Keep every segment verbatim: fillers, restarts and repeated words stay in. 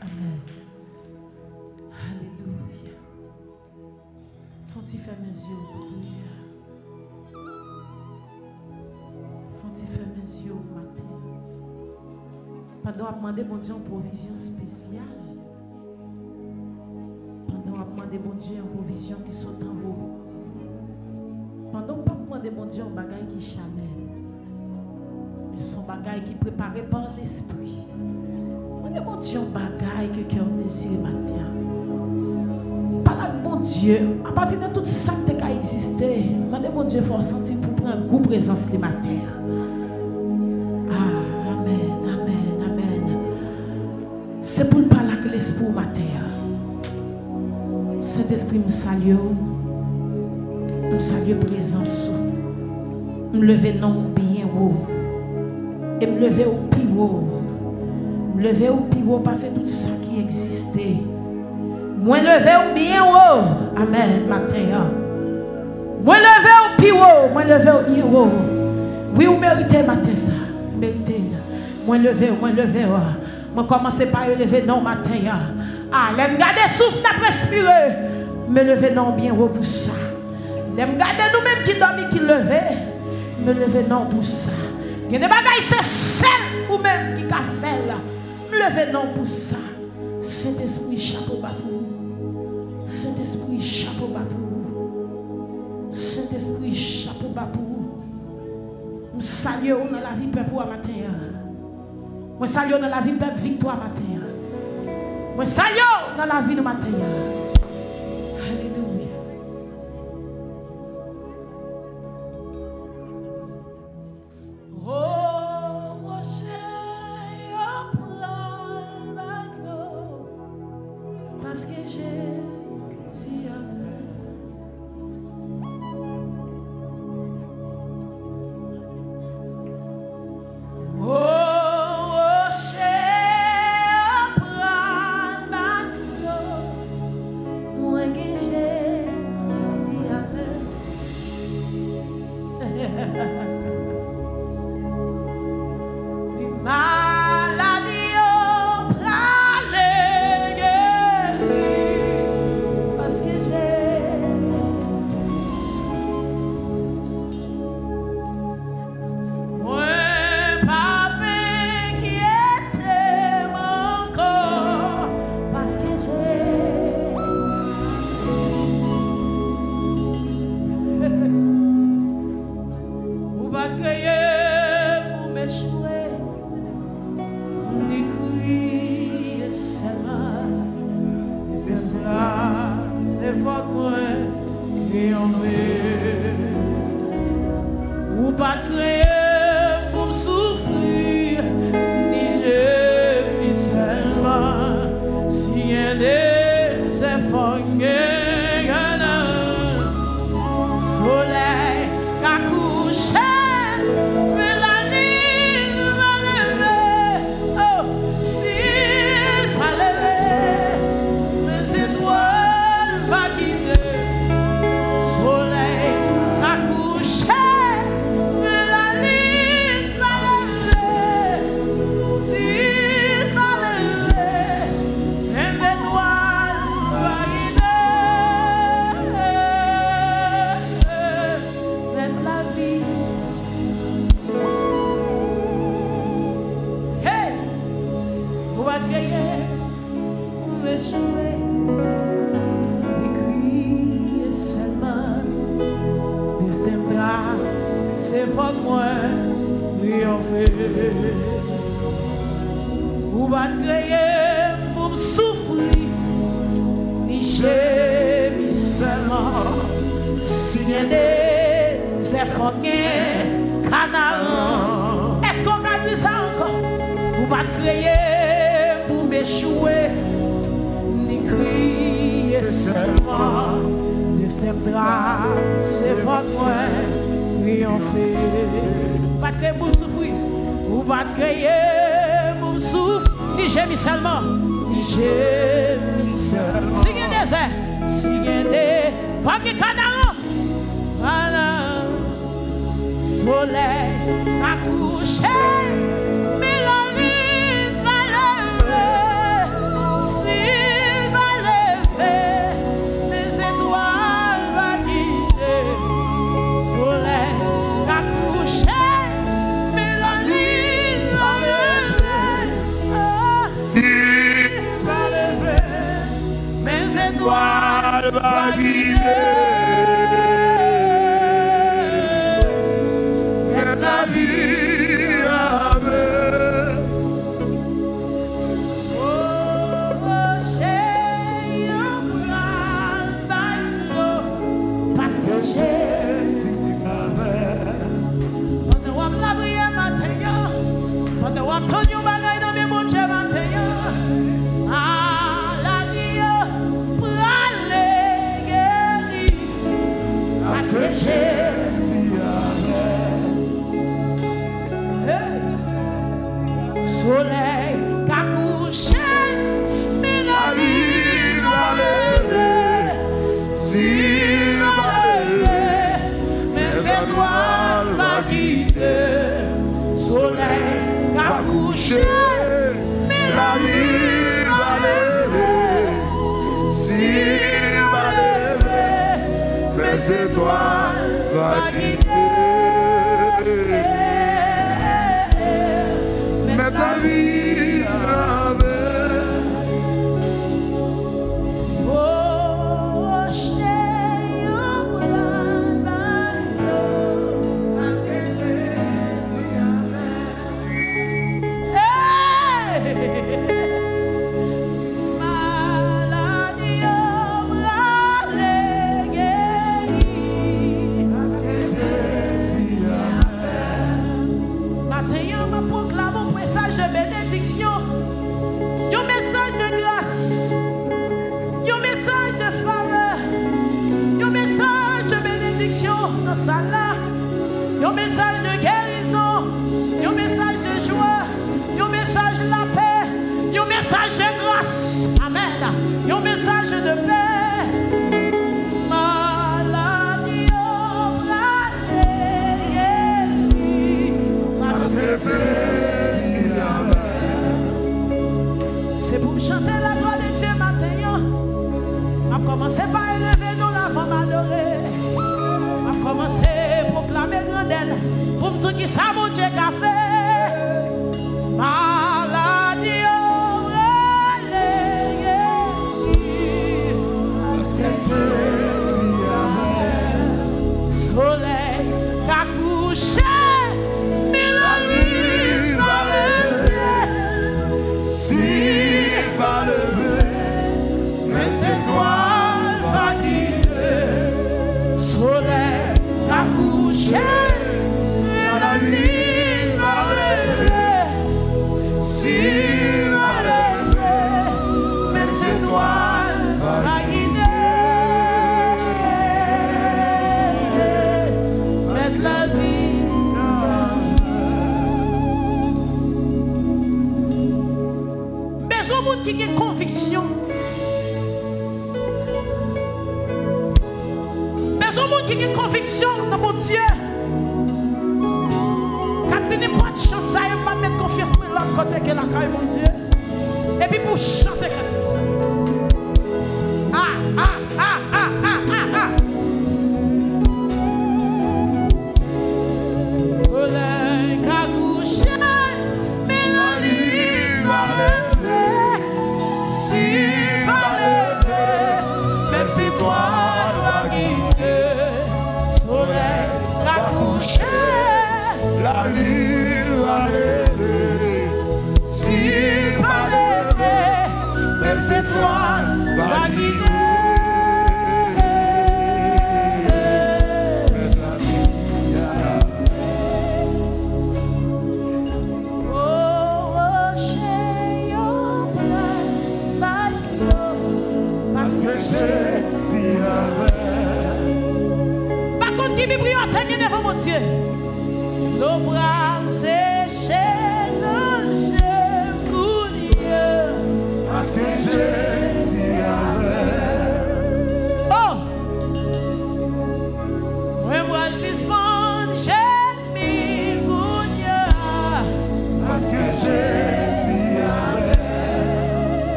Amèn. Alelouya. Fè w ti fèmen zye w kote w ye a. Fè w ti fèmen zye w maten an. Pandan w ap mande Bondye yon pwovizyon espesyal, pandan w ap mande Bondye yon pwovizyon ki sot anwo, pandan w p ap mande Bondye yon bagay ki chanèl, men se yon bagay ki prepare pa Lespri. Mande Bondye yon bagay ke kè w dezire maten an. Pale ak Bondye. Apati de tout sa k te ka egziste, mande Bondye fè w santi pou pran gou prezans li maten an. Ah, amèn, amèn, amèn. Se pou l pale ak lespri w maten an. Sentespri, m salye w. M salye prezans ou. M leve non w byen wo. E m leve w pi wo. M leve w pi wo pase tout sa ki egziste. Mwen leve w byen wo. Amèn, maten an. Mwen leve w pi wo. Mwen leve w byen wo. Wi, ou merite maten sa. Ou merite l. Mwen leve w, mwen leve w. Mwen kòmanse pa eleve non w maten an. A, lè n gade souf n ap respire, m eleve non w byen wo pou sa. Lè m gade nou menm ki dòmi, ki leve, m eleve non w pou sa. Gen de bagay se sèl ou menm ki ka fè l. M leve non w pou sa. Sentespri, chapo ba pou ou. Sentespri, chapo ba pou ou. Sentespri, chapo ba pou ou. M salye w nan lavi pèp ou a maten an. Mwen salye w nan lavi pèp Viktwa maten an. Mwen salye w nan lavi nou maten an. Alelouya. O woche yo pral bat yo, paske Jezi avè m. O woche yo pral bat yo, mwen gen Jezi avè m. Maladi yo prale geri, paske Jezi. Mwen p ap enkyete m ankò, paske Jezi. Ou pa t kreye m pou m echwe, ni kriye sèlman. Se sa, se fòk mwen triyonfe. Ou pa t kreye m pou m soufri, ni jemi sèlman. Si gen dezè, fòk gen kanal. Solèy ka kouche, men lalin va leve. Oh, si l pa leve, men zetwal va kite. Solèy ka kouche, men lalin va leve. Si l pa leve, men zetwal va kite. Mèt lavi. Hey! Ou pa t kreye pou m echwe, ni kriye sèlman. Desten m trase, fòk mwen triyonfe. Ou pa t kreye m pou m soufri, ni jemi sèlman. Si gen dezè, fòk gen Kanaran. Èske w ka di sa ankò? Ou pa t kreye m pou m echwe, ni kriye sèlman. Desten m trase, fòk mwen triyonfe. Ou pa t kreye m pou m soufri. Ou pa t kreye m pou m souf-, ni jemi sèlman. Ni jemi sèlman. Si gen dezè, si gen de-, fòk gen Kanaran. Kanaran. Solèy ka kouche, men lalin va leve. va gide. Mèt lavi avè. O, o, Senyè, pral bay dlo, paske Jezi avè. Pandan w ap lapriyè maten an, pandan w ap tann yon bagay nan men Bondye maten an, maladi yo prale geri, paske Jezi avè. Hey! Solèy ka kouche, men lavi va leve. Si l pa leve, men zetwal va gide. Solèy ka kouche, men lavi va leve. Si l pa leve, men zetwal va gide. Mèt lavi avè. O, o, Senyè, pral bay dlo, paske Jezi avè. Hey! Maladi yo prale geri, paske Jezi avè. Maten an, m ap pwoklame yon mesaj de benediksyon, yon mesaj de gras, yon mesaj de favè, yon mesaj de benediksyon nan sal la, yon mesaj de gerizon, yon mesaj de jwa, yon mesaj lapè, yon mesaj de gras. Amèn. Yon mesaj de pè. Maladi yo prale geri, paske Jezi avè. Se pou m chante laglwa de Dye maten an. M ap kòmanse pa eleve non l avan m adore. M ap kòmanse pwoklame grandè l pou m di w kisa Bondye ka fè. Maladi yo prale geri, paske Jezi avè. Solèy ka kouche, men lavi va leve. Si l pa leve, men zetwal va gide. Solèy ka kouche, men lavi va leve. Si l pa leve, men zetwal va gide. Mèt lavi. Bezwen moun ki gen konviksyon. Bezwen moun ki gen konviksyon nan Bondye. K ap di nenpòt jan sa yo, m ap met konfyans mwen lòt kote ke lakay Bondye. Epi pou chante kantik sa. Ah, ah, ah, ah, ah, ah, ah. Solèy ka kouche, men lavi va leve. Si l pa leve, men zetwal va gide. Solèy ka kouche, lavi va leve. Si l pa leve, men zetwal va gide. Mèt lavi a. O, o, Senyè, pral bay dlo, paske Jezi avè. Pa konn ki mibriyò te gen devan Bondye. Dlo pral seche nan je m kounye a. Paske Jezi avè. Oh! Mwen pral sispann jemi kounye a. Paske Jezi avè.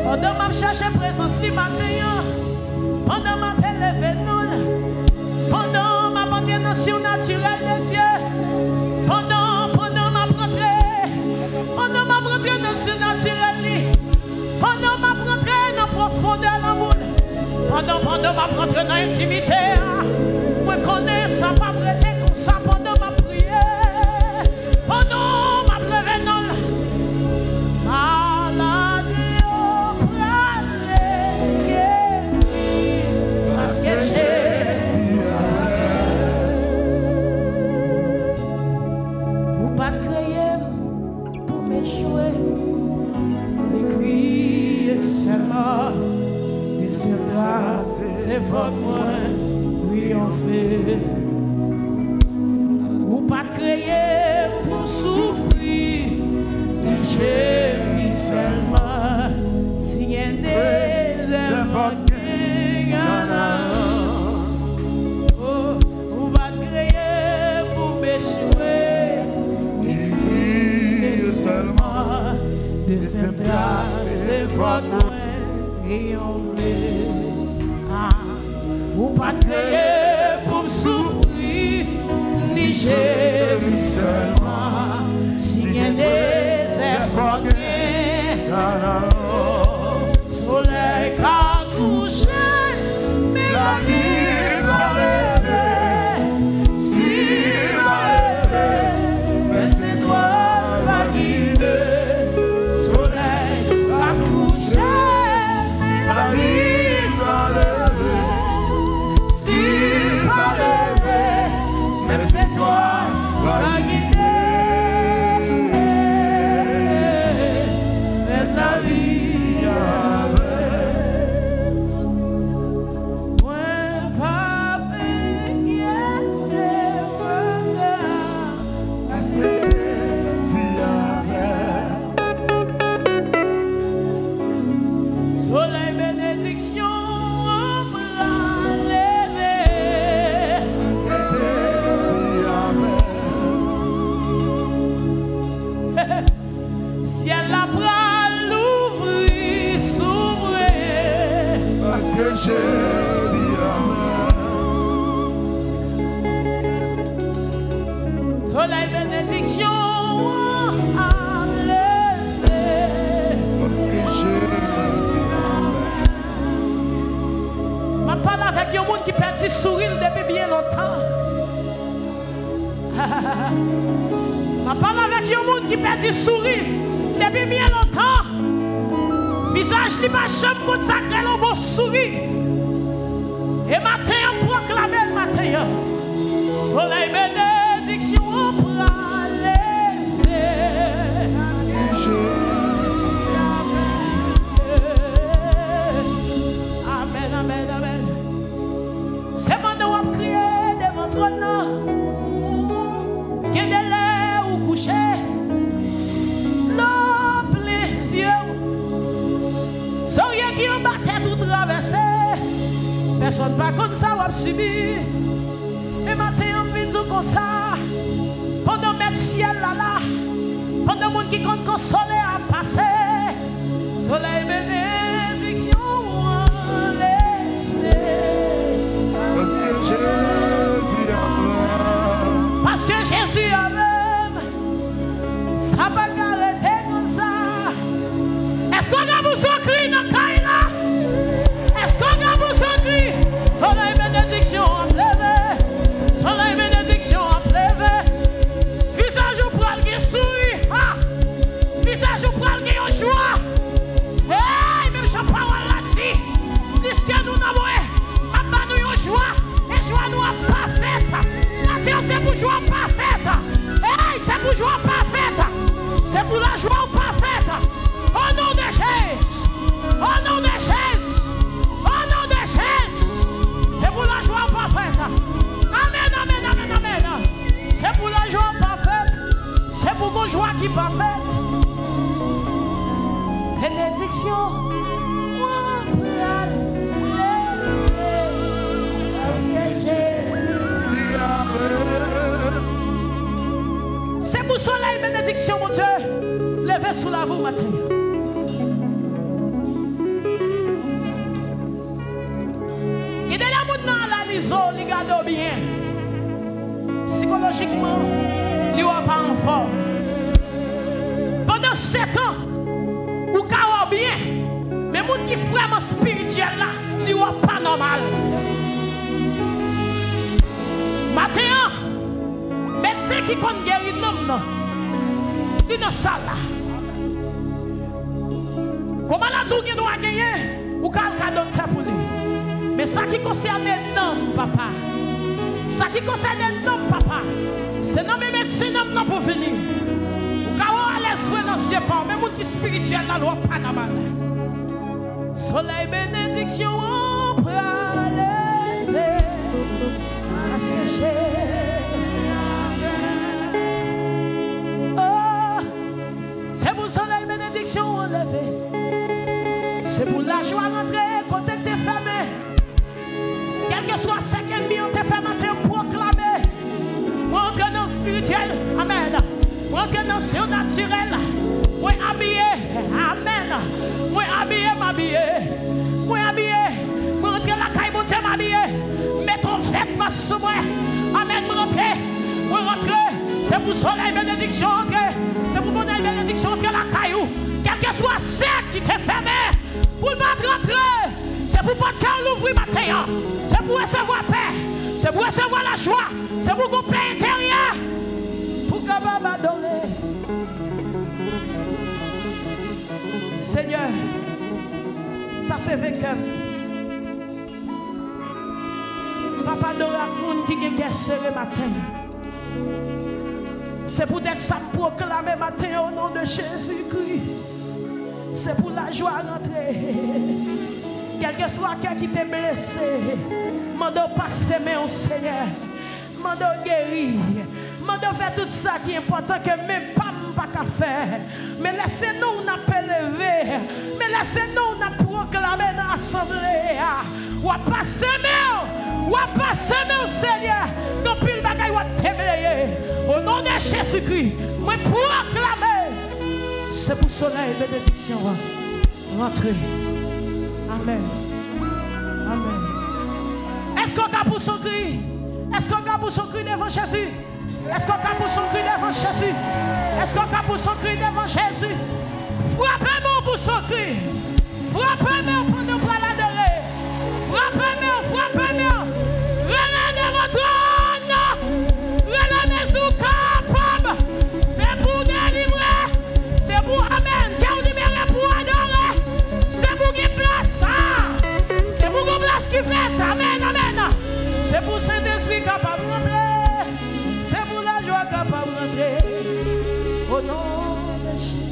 Pandan m ap chèche prezans li maten an, pandan m ap eleve non l, pandan m ap antre nan sinatirèl de Dye, pandan, pandan m ap rantre, pandan m ap rantre nan sinatirèl li, pandan m ap rantre nan pwofondè lanmou l, Pandan, pandan m ap rantre nan entimite a, mwen konnen sa p ap rete konsa pandan m ap priye, pandan m ap leve non l. Malad yo prale geri, paske Jezi avè m. Ou pa t kreye m pou m echwe, li kriye sèlman, li sèlman se fòs mwen triyonfe. Ou pa t kreye m pou soufri, li jemi sèlman, si gen dezè fòk gen kanaran. Oh, ou pa t kreye pou m echwe, li kriye sèlman, li sèlman se fòs mwen triyonfe. Ah, ou pa t kreye pou m soufri, ni jemi sèlman, si gen dezè fòk gen kanaran. Solèy ka kouche, men lalin va leve. Si l pa leve, men zetwal va gide. Solèy ka kouche, men lalin va leve. Si l pa leve, men zetwal va gide. Mèt lavi avè m. Mwen p ap enkyete mwen, paske Jezi avè m. Solèy benediksyon an pral leve. Paske Jezi avè m. Syèl la pral louvri sou mwen. Paske Jezi avè m. Solèy benediksyon an ap leve. Paske Jezi avè m. M ap pale avèk yon moun ki pèdi souri l depi byen lontan. M ap pale avèk yon moun ki pèdi souri depi byen lontan. Vizaj li pa janm konn sa k rele yon bon souri. E maten an, m pwoklame l maten an. Solèy benediksyon an pral leve. Amèn, amèn, amèn. Se pandan w ap kriye devan twòn nan. Gen de lè ou kouche, dlo plen zye w. Zorye ki anba tèt ou travèse. Pèsonn pa konn sa w ap sibi. Men maten an, m vin di w konsa, pandan Mèt syèl la la, pandan moun ki konn konsole a ap pase, solèy benediksyon an leve. Paske Jezi avè m. Paske Jezi avè m. Sa pa ka rete konsa. Èske w gen pou sou kri nan kay la? Èske w gen pou sou kri? Solèy benediksyon ap leve. Solèy benediksyon ap leve. Vizaj ou pral gen souri. Ha! Vizaj ou pral gen yon jwa. Hey, menm jan pawòl la di, pliske nou nonbre, m ap ba nou yon jwa, e jwa nou ap pafèt. Maten an, se pou jwa w pafèt. Hey, se pou jwa w pafèt. Se pou lajwa w pafèt. O non de Jezi. O non de Jezi. O non de Jezi. Se pou lajwa w pafèt. Amèn, amèn, amèn, amèn. Se pou lajwa w pafèt. Se pou gon jwa ki pafèt. Benediksyon mwen pral leve, paske Jezi avè m. Se pou solèy benediksyon Bondye leve sou lavi w maten. Gen de lè moun nan analize w, li gade w byen. Sikolojikman, li wè w pa anfòm. Pandan setan, ou ka wè w byen, men moun ki vrèman espirityèl la, li wè w pa nòmal. mal. Maten an, medsen ki konn geri nanm nan, li nan sal la. Kòm maladi w gen dwa genyen, ou ka al ka doktè pou li. Men sa ki konsène nanm, papa, sa ki konsène nanm, papa, se nan men medsen nanm nan pou vini. Ou ka wè w alèz vre nan zye pa w, men moun ki espirityèl la, lè w pa nòmal. Solèy benediksyon an pral leve. Paske Jezi. Oh, se pou solèy benediksyon an leve. Se pou lajwa rantre kote k te fèmen. Kèlkeswa sa k ènmi an te fè maten, m pwoklame. Mwen antre nan espirityèl. Amèn. Mwen antre nan sirnatirèl. Mwen abiye. Amèn. Mwen abiye, m abiye. Mwen abiye. Mwen antre lakay Bondye, m abiye. M met yon vètman sou mwen. Amèn. Mwen antre. Mwen antre. Se pou solèy benediksyon antre. Se pou solèy benediksyon antre lakay ou. Kèlkeswa sa ki te fèmen, pou l pa t rantre. Se pou pòt kè w louvri maten an. Se pou w resevwa pè. Se pou w resevwa lajwa. Se pou w gon pè enteryè. Pou w kapab adore. Senyè, sa se venkè m. M p ap adore ak moun ki gen kè sere maten. Se poutèt sa m pwoklame maten an, o non de Jezi Kri. Se pou lajwa rantre. Kèlkeswa kè ki te blese, mande w pase men w, Senyè. Mande w geri. Mande w fè tout sa ki enpòtan ke men pa m pa ka fè. Men lè se non w n ap eleve. Men lè se non w n ap pwoklame nan asanble a. W ap pase men w. W ap pase men w, Senyè. Gen anpil bagay w ap debleye. O non de Jezikri, mwen pwoklame. Se pou solèy benediksyon an rantre. Amèn. Amèn. Èske w ka pouse yon kri? Èske w ka pouse yon kri devan Jezi? Èske w ka pouse yon kri devan Jezi? Èske w ka pouse yon kri devan Jezi? Frape men w, pouse yon kri. Frape men w pandan w pral adore. Frape men w, frape men w. Rele devan twòn nan. Rele mezi w kapab. Se pou w delivre. Se pou, amèn, kè w libere pou w adore. Se pou gen plas sa. Se pou gen plas ki fèt. Amèn, amèn. Se pou Sentespri kapab rantre. Se pou lajwa kapab rantre. O non de Jezi.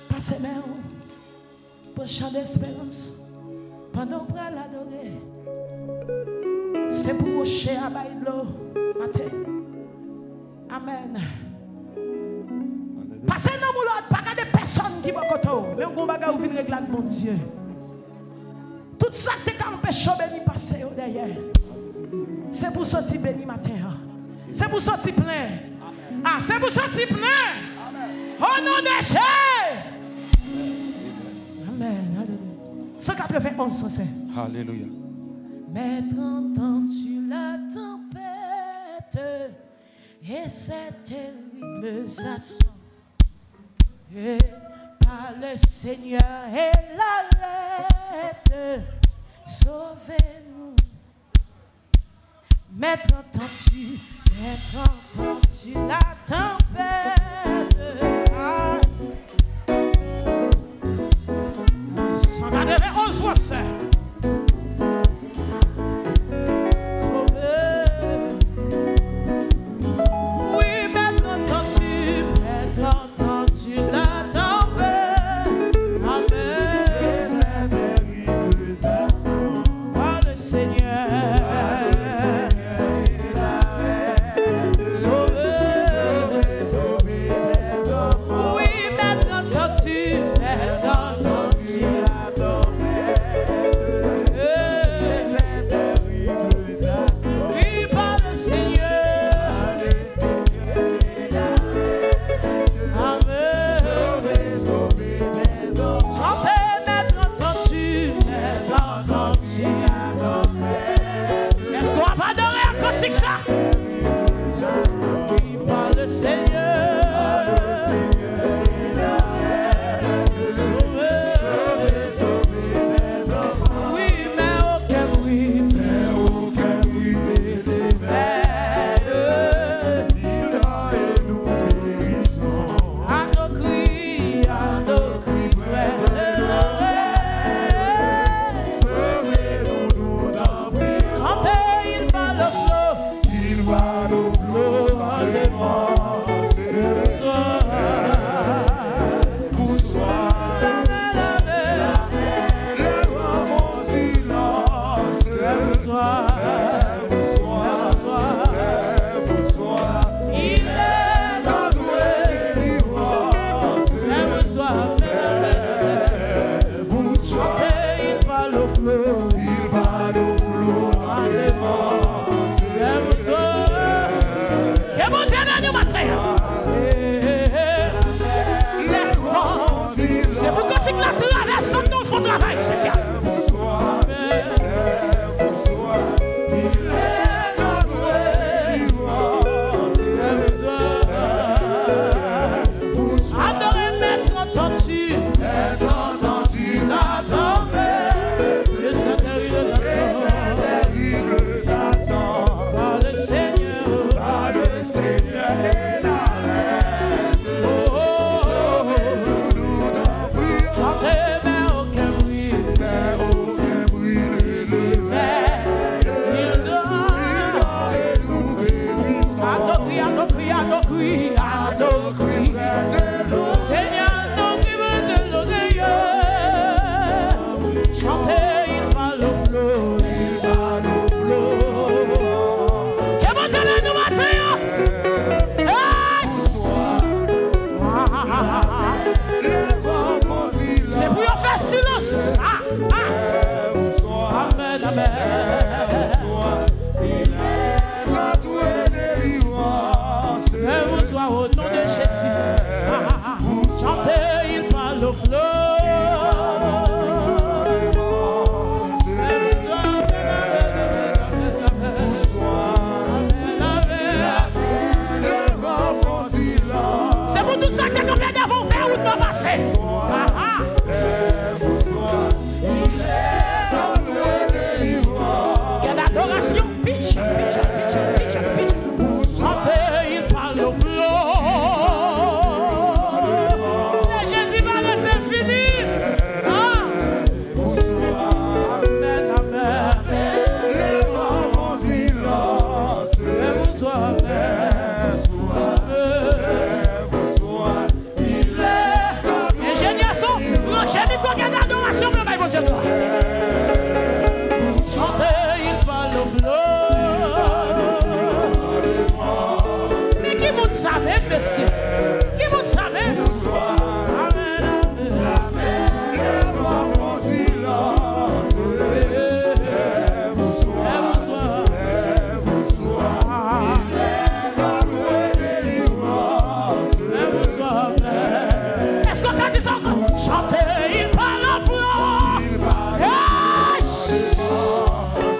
Pase men w. Pran chan desperans. Pandan w pral adore, se pou woche a bay dlo maten. Amèn. Pase nan moun lòt, pa gade pèsòn ki bò kote w. Men w gon bagay ou vin regle ak Bondye. Tout sa k te ka anpeche w beni, pase yo dèyè. Se pou soti beni maten an. Se pou soti plen. Ah, se pou soti plen. O non de Jezi. Amèn. Alelouya. San katrevenn onz, fransè. Alelouya. Maître, entends-tu la tempête et cette terrible assaut? Et par le Seigneur et l'arrête, sauvez-nous. Maître, entends-tu, maître, entends-tu la tempête? Ah. San katrevenn onz fransè. Sove. Wi, maître, entends-tu, maître, entends-tu la tempête? Amèn. Par le Seigneur. Sove. Aha. Gen adorasyon. Pitch, pitch, pitch, pitch, pitch. Chante, il parle au flot. Lè Jezi pale, se fini. Ah. Amèn, amèn. Lè van pran silans. Lè bonsoir, amèn. Enjenyè son, branche mikwo, gen adorasyon pou yo bay Bondye glwa. Chante, il parle au flot. Men ki moun sa menm, mesye? Ki moun sa menm? Amèn, amèn. Èske w ka di sa ankò? Chante, il parle au flot. Hey!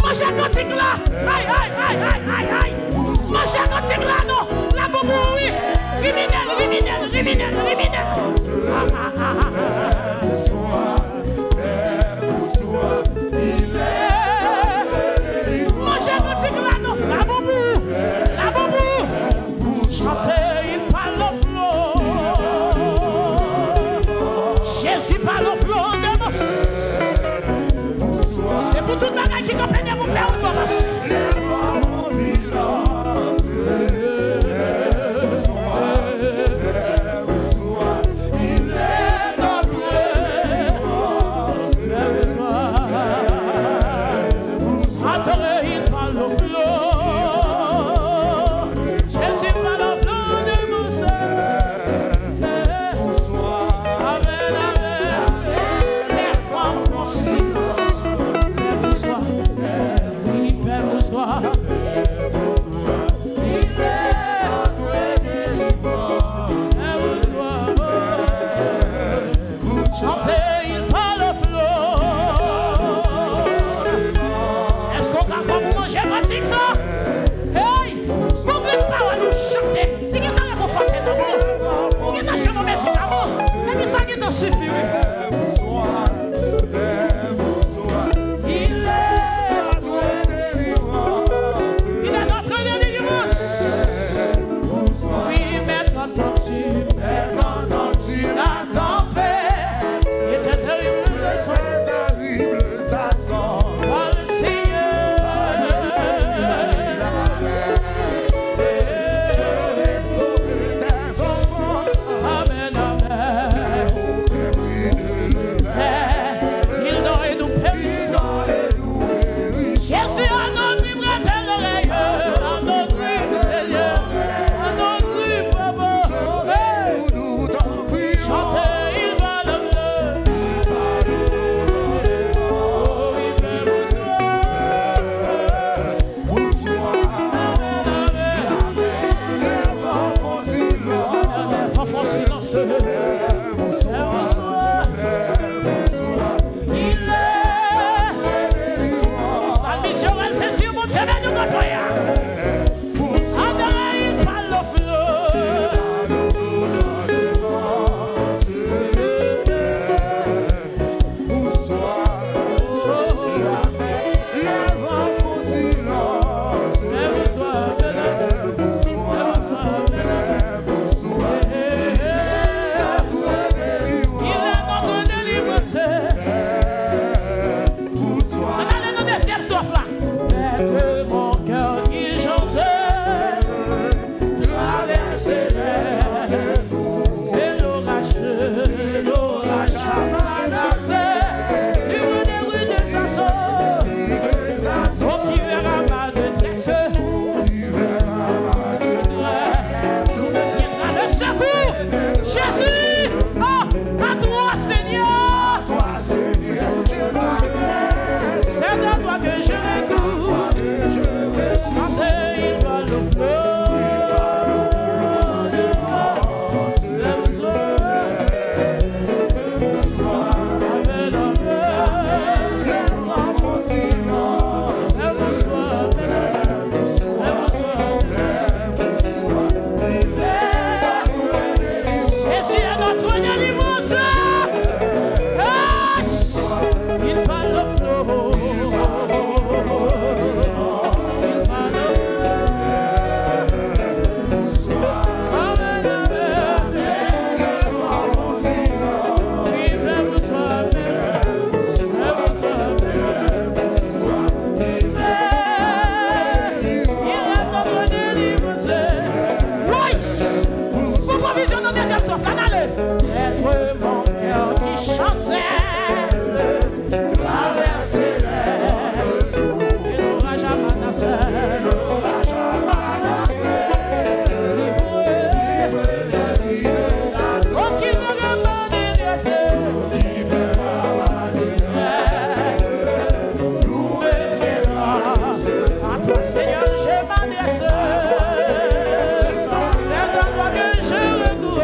Manje kantik la. Ay, ay, ay, ay, ay, ay. Manje kantik la, non. Laboubou, wi. Kriminèl, kriminèl, kriminèl, kriminèl. Ah, ah, ah, ah. Manje kantik la, non. Laboubou. Laboubou. Chante, il parle au flot. Jezi pale au flot de mos. Se pou tout bagay ki kanpe devan w fè yon gwo mos. Chante, il parle au flot. Jezi pale au flot de mos. Amèn, amèn. Lè van pran silans. Lè bonsoir. Li fè bonsoir. Chante, il parle au flot. Èske w ka konn manje kantik sa? Hey! Konprann pawòl ou chante. Li gentan rekonfòte nan ou. Li gentan chante yon medikaman. Epi sa gentan sifi, wi. Il est notre délivrance. Oui, maître, entends-tu, entends-tu la tempête et cette terrible façon. Par le Seigneur. Amen, amen. Il dort et nous périssons. Jésus, à nos vies, prête l'oreille, à nos cris, Seigneur, à nos cris, Papa. Hey! Chante, il va le bleu. Oh, il fait bonsoir. Amen, amen. Lè van fè silans. Lè van fè silans. Bonsoir. Bonsoir. Salmis Joël, se sou Bondye beni w kontre a. Adore, il parle au flot. Deuxième strophe, kanale. Être mon cœur qui chancelle, traverser les, et l'orage à Manassé. Livré. Oh, qui me rend ma détresse. À toi, Seigneur, je m'adresse. C'est à toi que je recours.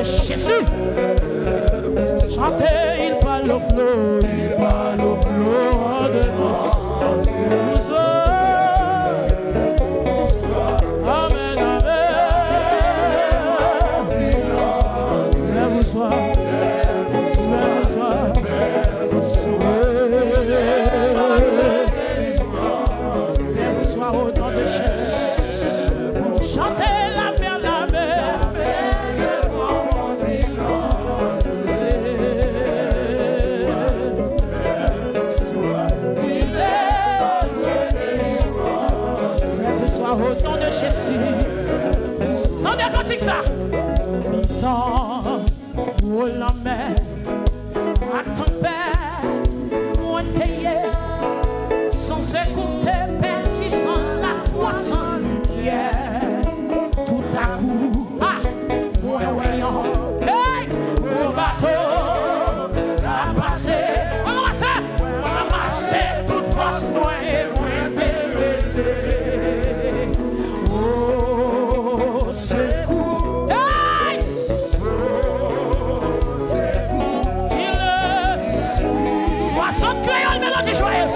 Jésus. Chantez, il parle au flot, il parle au flot de nos. Amen, amen. Lève-toi, lève-toi, lève-toi au nom de Jésus. Chantez la mer, la mer. Lève-toi au nom de Jésus. Tande kantik sa. Mitan gwo lanmè ak tanpèt mwen te ye, san sekou m te pèdi, san lafwa, san limyè. Toutakou, ah, mwen wè yon, hey, gwo bato k ap pase. Mwen ranmase, mwen ranmase tout fòs mwen e mwen te rele. O sekou. Hey! Ki lè swazòt kreyòl melodi jwayèz.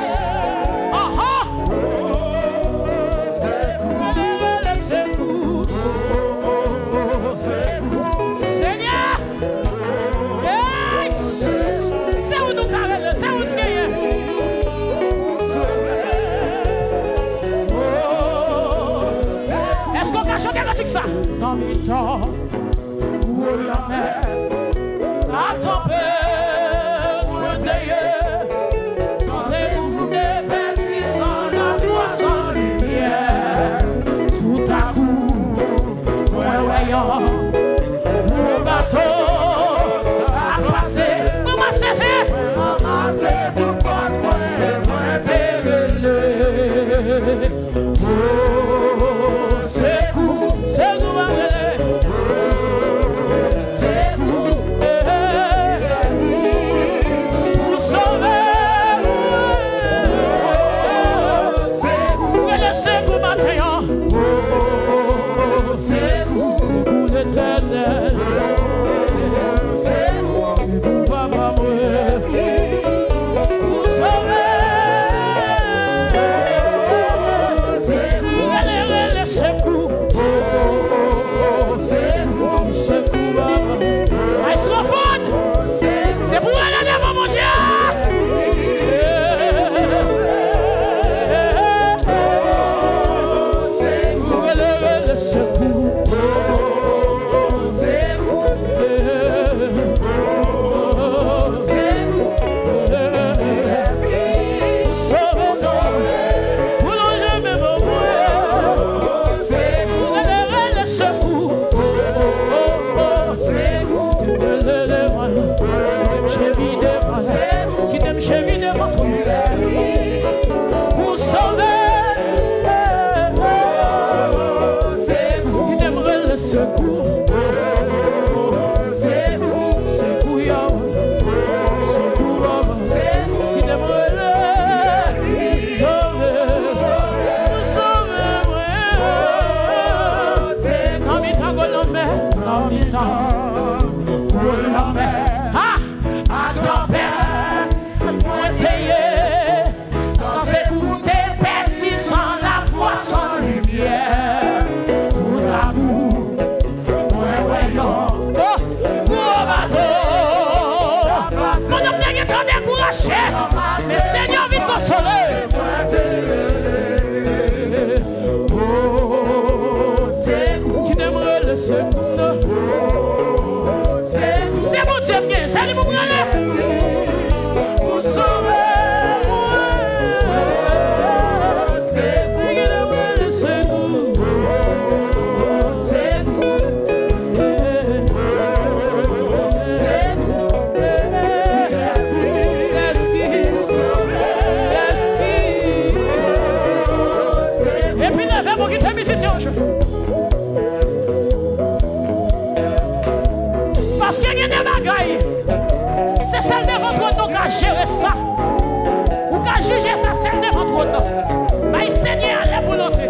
Aha! Rele, rele sekou. Senyè! Hey! Se ou nou ka rele, se ou nou genyen. Èske w ka chante kantik sa? Nan mitan gwo lanmè ak tanpèt mwen te ye, san sekou m te pèdi, san lafwa, san limyè. Toutakou, mwen wè yon gwo bato ap pase. Mwen ranmase, mwen ranmase tout fòs mwen, mwen te rele. O sekou, sekou, mwen rele. O sekou, eh, pou sove mwen. Sekou, rele sekou maten an. O sekou, sekou Letènèl. Sekou, sekou papa mwen. Pou sove. Rele, rele sekou. Sekou, sekou papa. Maestro Fon, se pou rele devan Bondye. Rele, rele sekou. Sove, sove, pou lonje men mwen. Rele, rele sekou. Rele, rele mwen. Kite m chemi devan. Kite m chemi devan twòn. Pou sove. Kite m rele sekou. Sekou, sekou Yahweh. Sekou papa. Kite m rele. Sove, sove mwen. Nan mitan gwo lanmè, nan mitan gwo lanmè. Ha! Ak tanpèt mwen te ye, san sekou m te pèdi, san lafwa, san limyè. Toutakou, mwen wè yon, oh, gwo bato. Pandan m te gentan dekouraje, men Senyè vin konsole. Kite m rele sekou nan. Se Bondye m gen, se li pou m rele. Pou sove mwen. Kite m rele sekou. Epi leve pou kite mizisyen yo jwe. Paske gen de bagay, se sèl devan twòn nan ou ka jere sa. Ou ka jije sa sèl devan twòn nan. Bay Senyè a lè pou l antre.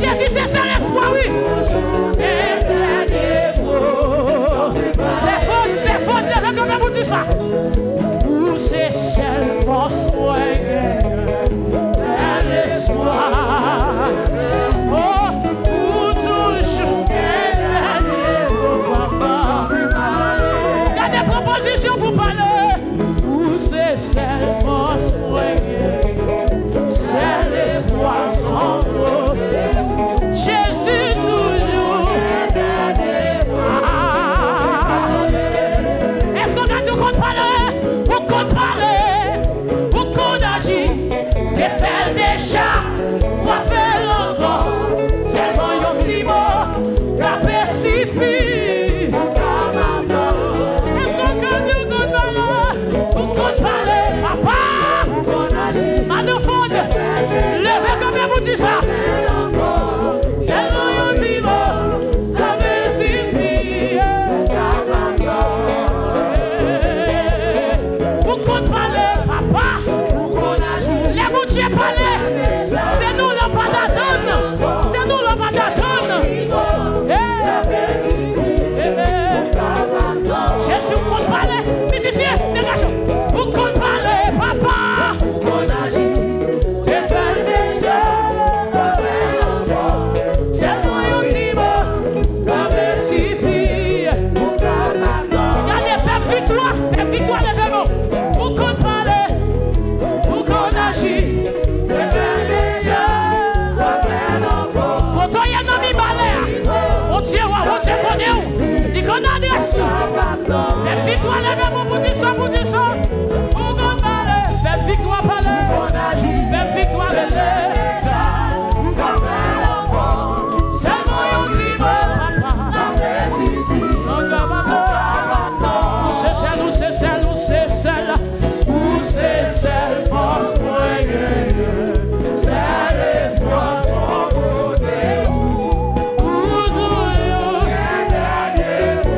Jezi se sèl espwa, wi. Se fòt, se fòt, leve kanpe pou di sa. Ou se sèl fòs mwen genyen, sèl espwa. Oh, ou toujou dèyè mwen, papa. Gade pran pozisyon pou pale. Ou se sèl fòs mwen genyen, sèl espwa san kote. Jezi toujou. Ah. Èske w ka di ou konn pale? Ou konn pale, ou konn aji. Te fè l deja, w ap fè l ankò. Sèlman yon ti mo ka pe sifi. Èske w ka di ou konn pale? Ou konn pale, papa. Madan Fon, leve kanpe pou di sa. Sèlman yon ti mo ka pe sifi. Ou konn pale, papa. Lè Bondye pale, se nou l ap atann. Se nou l ap atann. Hey. Jezi, ou konn pale. Mizisyen, degaje w. Ou konn pale, papa. Ou konn aji. Te fè l deja, ou fè l ankò. Sèlman yon ti mo ka pe sifi. Gade pèp viktwa, pèp viktwa, leve men w. Ou konn pale, ou konn aji. Te fè l deja, ou fè l ankò. Kote w ye nan mi balè a? Bondye wè, Bondye konnen w. Li konn adrès ou. Pèp viktwa, leve men w pou di sa, pou di sa. Ou konn pale, pèp viktwa pale. Pèp viktwa rele. Sèlman yon ti mo, papa. Ou se sèl, ou se sèl, ou se sèl. Ou se sèl fòs mwen genyen. Sèl espwa san kote ou. Ou toujou gen dènye mo.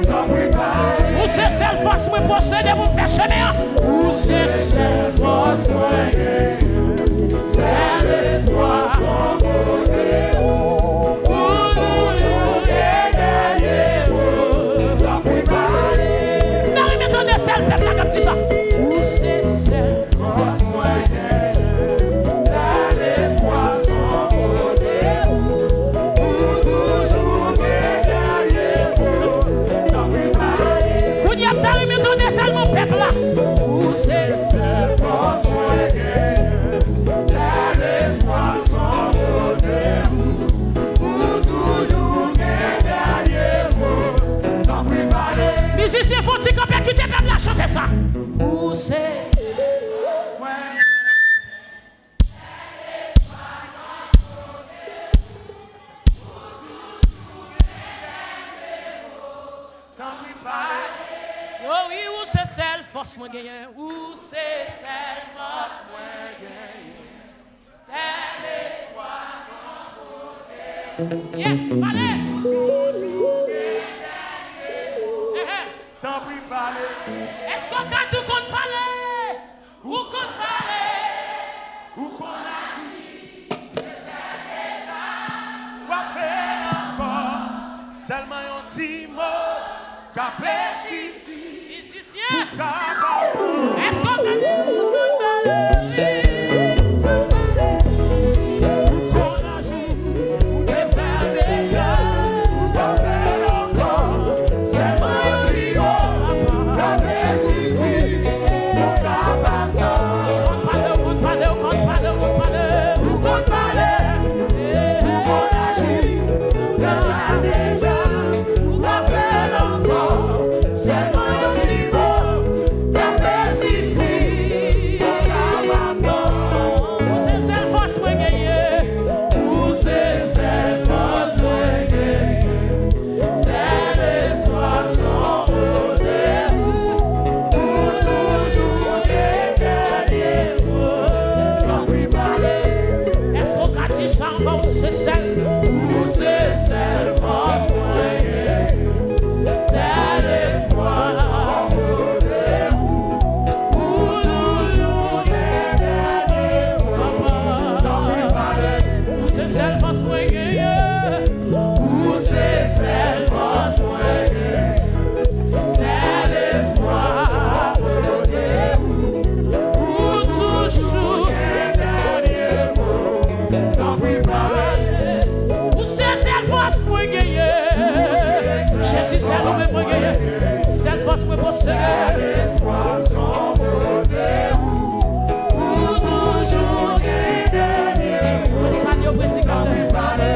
Tanpri pale. Ou se sèl fòs mwen posede pou m fè chemen an. Ou se sèl fòs mwen genyen. Sèl espwa san kote ou. Ou toujou gen dènye mo. Tanpri pale. N a renmen tande sèl pèp la k ap di sa. Ou se sèl fòs mwen genyen. Sèl espwa san kote ou. Ou toujou gen dènye mo. Tanpri pale. Kounye a m ta renmen tande sèlman pèp la. Ou se sèl fòs mwen genyen, sèl espwa san kote ou. Ou toujou gen dènye mo. Tanpri pale. Mizisyen, fè yon ti kanpe, kite pèp la chante sa. Ou se sèl fòs mwen genyen. Tanpri pale. O wi, ou se sèl fòs mwen genyen. Ou se sèl fòs mwen genyen. Sèl espwa san kote. Yes, pale. Ehe. Tanpri pale. Èske w ka di w konn pale? Ou konn pale, ou konn aji, w ap fè l ankò. Sèlman yon ti mo ka pe sifi. Mizisyen, pou kapab. Èske w ka di ou konn pale? Ou konn aji. Ou te fè l deja, ou ka fè l ankò. Sèlman yon ti mo ka pe sifi pou kapab nan. Ou konn pale, ou konn pale, ou konn pale, ou konn pale. Ou konn pale, ou konn aji. Ou te fè l deja, ou ka fè l ankò. Sèlman yon ti mo ka pe sifi pou kapab nan. Ou se sèl fòs mwen genyen. Ou se sèl fòs mwen genyen. Sèl espwa san kote ou. Ou toujou gen dènye mo. Tanpri pale. Èske w ka di sa anba, ou se sèl? Ou se sèl fòs mwen genyen. Sèl espwa san kote ou. Ou toujou gen dènye mo. Tanpri pale. Ou se sèl fòs Ou se sèl fòs mwen genyen, sèl espwa sa pote ou. Ou toujou gen dènye mo. Tanpri pale. Ou se sèl fòs mwen genyen. Jezi, sèl ou menm mwen genyen. Sèl fòs mwen posede. Sèl espwa sa pote ou. Ou toujou gen dènye mo. Mwen salye w, predikatè.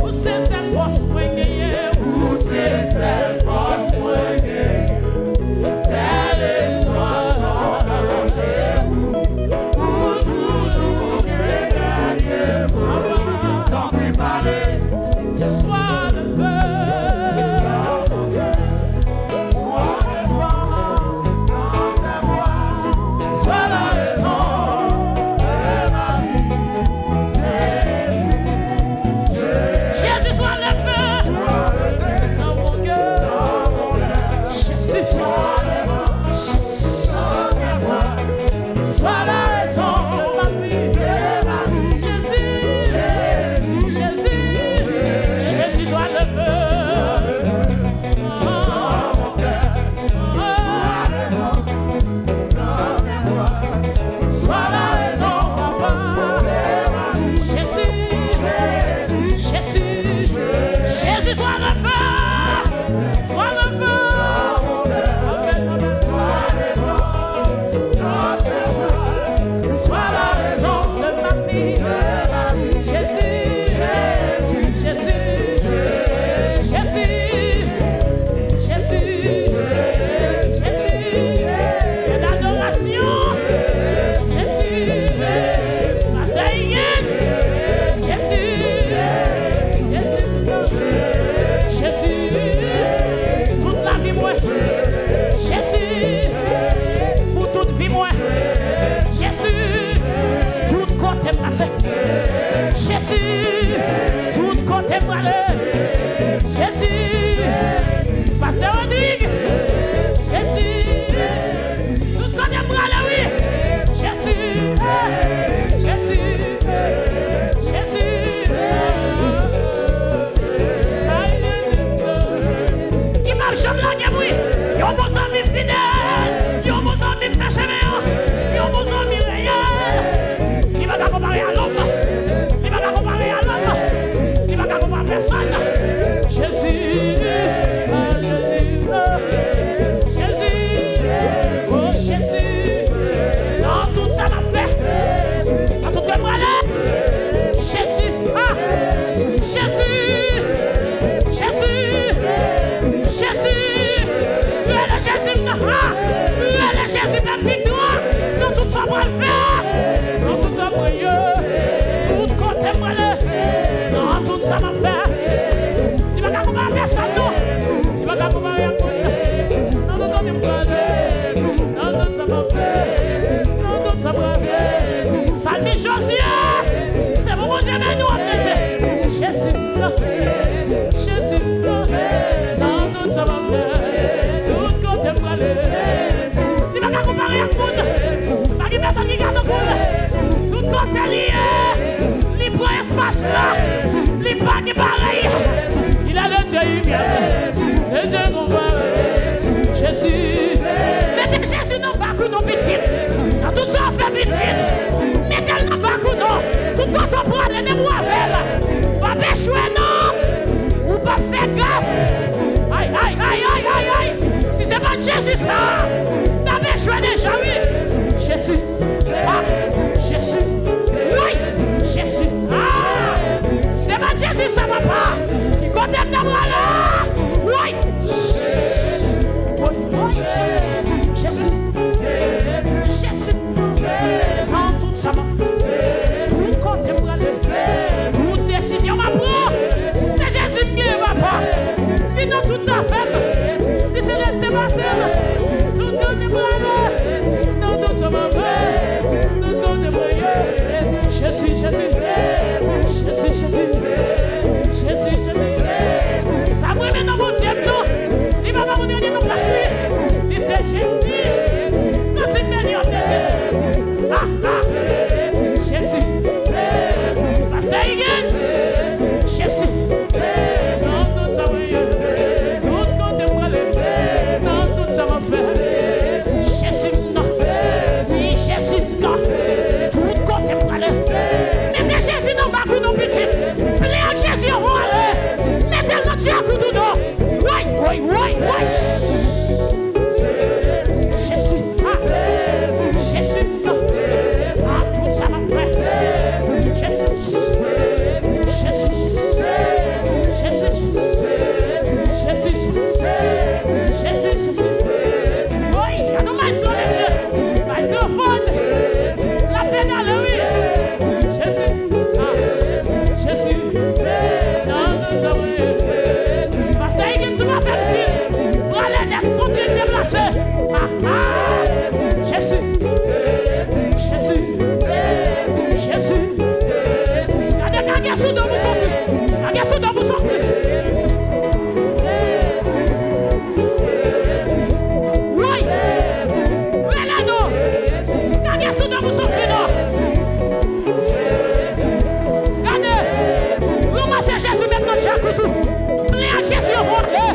Ou se sèl fòs mwen genyen. Ou se sèl fòs mwen genyen. Sèl espwa sa pote ou. Ou toujou gen dènye mo. Tanpri pale. Sois le feu. Sois le vent dans ses voies. Sois la raison de ma vie. Jésus, sois le feu dans mon cœur. Jésus, Jésus. Sois la raison de ma vie. Jésus, Jésus, Jésus, sois le feu. Sois la raison, papa. Jésus, Jésus, Jésus, sois le feu. Sois le feu. Amen, amen. Sois le vent dans ses voies. Sois la raison de ma vie. Jésus, Jésus, Jésus, Jésus, Jésus, Jésus. L'adoration. Jésus, Jésus. Pastè Yens. Jésus, Jésus. Jezi, tout lavi mwen. Jezi, pou tout vi mwen. Jezi, tout kote m pase. Jezi, tout kote m prale. Jezi, Pastè Rodrigue. Jezi. Tout kote m prale, wi. Jezi, Jezi, Jezi. Ki p ap janm lage m, wi. Yon bon zanmi fidèl. Yon bon zanmi k fè chemen an. Yon bon zanmi reyèl. Li pa ka konpare a lòm. Li pa ka konpare a lòm. Li pa ka konpare a pèsòn. Jezi. Jezi, o Jezi, nan tout sa m ap fè, nan tout kote m prale, Jezi, a, Jezi, Jezi, Jezi, rele Jezi m nan, a, rele Jezi m nan viktwa, nan tout sa m pral fè, nan tout sa m prale, tout kote m prale, nan tout sa m ap fè. Li pa ka konpare a pèsòn, non. Li pa ka konpare a moun. Nan tout kote m prale, nan tout sa m ap fè, nan tout sa m ap fè. Salmis Jozye, se pou Bondye beni w ap leve. Jezi, Jezi, nan tout sa m ap fè, tout kote m prale. Li pa ka konpare ak moun. Pa gen pèsòn ki ka tankou l. Tout kote li ye, li pran espas la. Li pa gen parèy. Il a le Dieu immuable, le Dieu incomparable. Jezi. Mete Jezi nan bak ou non, pitit. Nan tout sa w fè, pitit. Mete l nan bak ou non. Tout kote w prale, depi w avè l, w ap echwe non. Ou p ap fè gaf. Ay, ay, ay, ay, ay, ay. Si se pa t Jezi sa, n ap echwe deja, wi. Jezi. Ah, Jezi. Wi, Jezi. Ah, si se pa t Jezi sa, papa. Ki kote m ta prale? Sofri. Woy! Rele non. Lage sou do m ou sofri non. Gade. Ranmase Jezi met nan djak ou tou. Plen ak Jezi anvan w ale.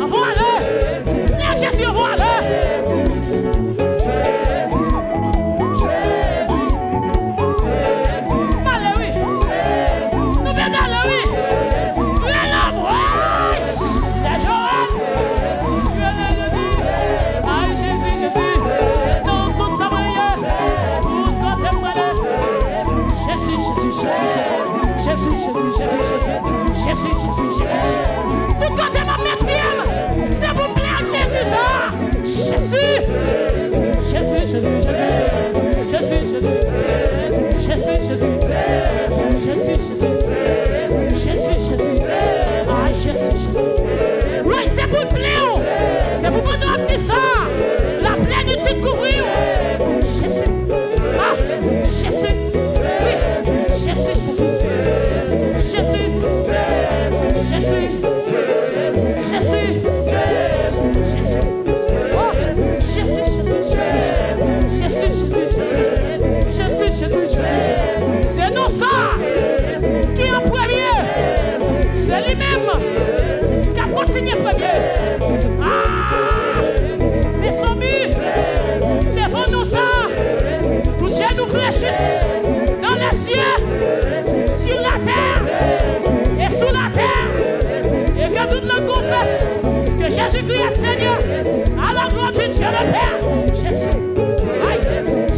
Anvan w ale. Plen ak Jezi anvan w ale. Jezi, Jezi, Jezi. M ale wi. Nou mèt ale wi. Rele m wi. Sè Joel. Ay Jezi, Jezi. Nan tout sa mwen ye. Tout kote m prale. Jezi, Jezi, Jezi, Jezi. Jezi, Jezi, Jezi, Jezi. Jezi, Jezi, Jezi, Jezi. Tout kote m ap met pye m. Se pou plen ak Jezi sa. Jezi! Jezi, Jezi, Jezi, Jezi. Jezi, Jezi. Jezi, Jezi. Jezi, Jezi. Jezi, Jezi. Ay, Jezi, Jezi. Wi, se pou l plen w. Se pou pandan w ap di sa, laplenitid kouvri w. Jezi. Ah, Jezi. Wi. Jezi, Jezi. Jezi. Jezi. Jezi, Jezi, Jezi. Oh, Jezi, Jezi, Jezi. Jezi, Jezi, Jezi. Jezi, Jezi, Jezi. Se non sa ki an premye. Se li menm k ap kontinye premye. Ah! Mezanmi, devan non sa, tout jenou flechi dans les cieux, sur la terre et sous la terre, et que toute langue confesse que Jésus-Christ est Seigneur, à la gloire du Dieu le Père. Jésus. Aïe.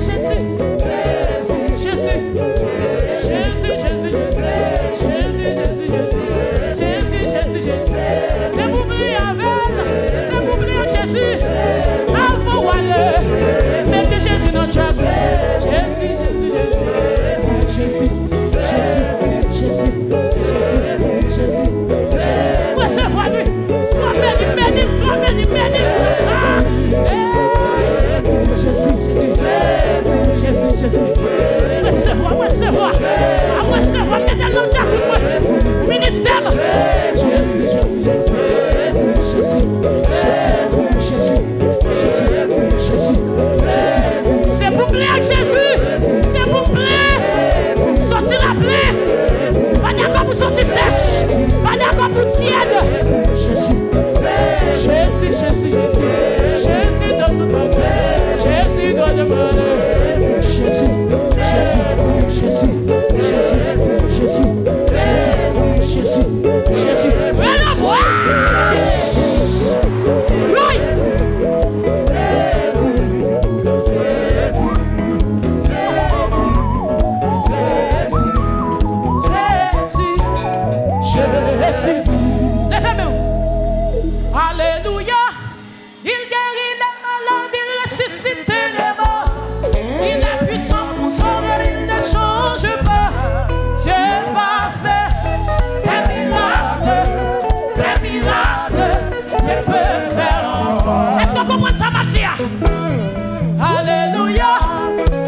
Jésus. Jésus. Jésus, Jésus, Jésus. Jésus, Jésus, Jésus. Jésus, Jésus, Jésus. Se pou plen avè l. Se pou plen ak Jezi. Avan w ale, mete Jezi nan djab. Jezi, Jezi, Jezi. Jezi, Jezi, Jezi, Jezi, Jezi. Resevwa li. Frape li, men li, frape li, men li. Ah! Jezi, Jezi, Jezi, Jezi. Resevwa, resevwa. Resevwa, mete l nan djab mwen. Ministè m. Jezi, Jezi, Jezi. Jezi, Jezi, Jezi. Jezi, Jezi, Jezi. Se pou plen ak Jezi. Se pou plen. Soti la plen. Pa dakò pou soti sèch. Pa dakò pou tyèd. Jezi. Jezi, Jezi, Jezi. Jezi dans toute ma vie. Jezi dans le monde. Jezi, Jezi, Jezi, Jezi, Jezi, Jezi, Jezi, Jezi. Rele mwen. Woy. Jezi. Leve men w. Alelouya. Il guérit les malades, il ressuscite les morts. Il est puissant pour sauver, il ne change pas. Dieu va faire des miracles, des miracles. Dieu peut faire encore. Èske w konprann sa m ap di a? Alelouya.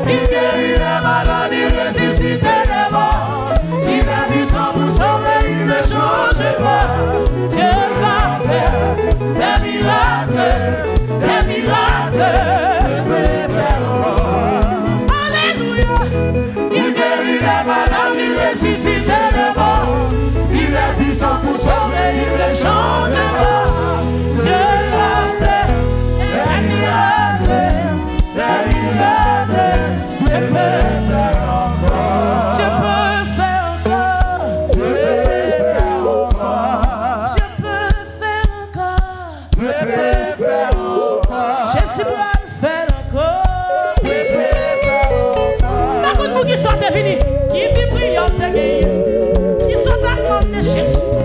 Il guérit les malades, il ressuscite les morts. Il est vivant pour sauver, il ne change pas. Dieu va faire des miracles, des miracles. Dieu peut faire encore. Alelouya. Il guérit les malades, il ressuscite les morts. Il est puissant pour sauver, il ne change pas. Dieu va faire des miracles, des miracles. Dieu peut faire encore. Dieu peut faire encore. Dieu peut faire encore. Dieu peut faire encore. Jezi pral fè l ankò. Pa konn pou kisa w te vini. Ki pri w te genyen? Kisa w t ap mande Jezi?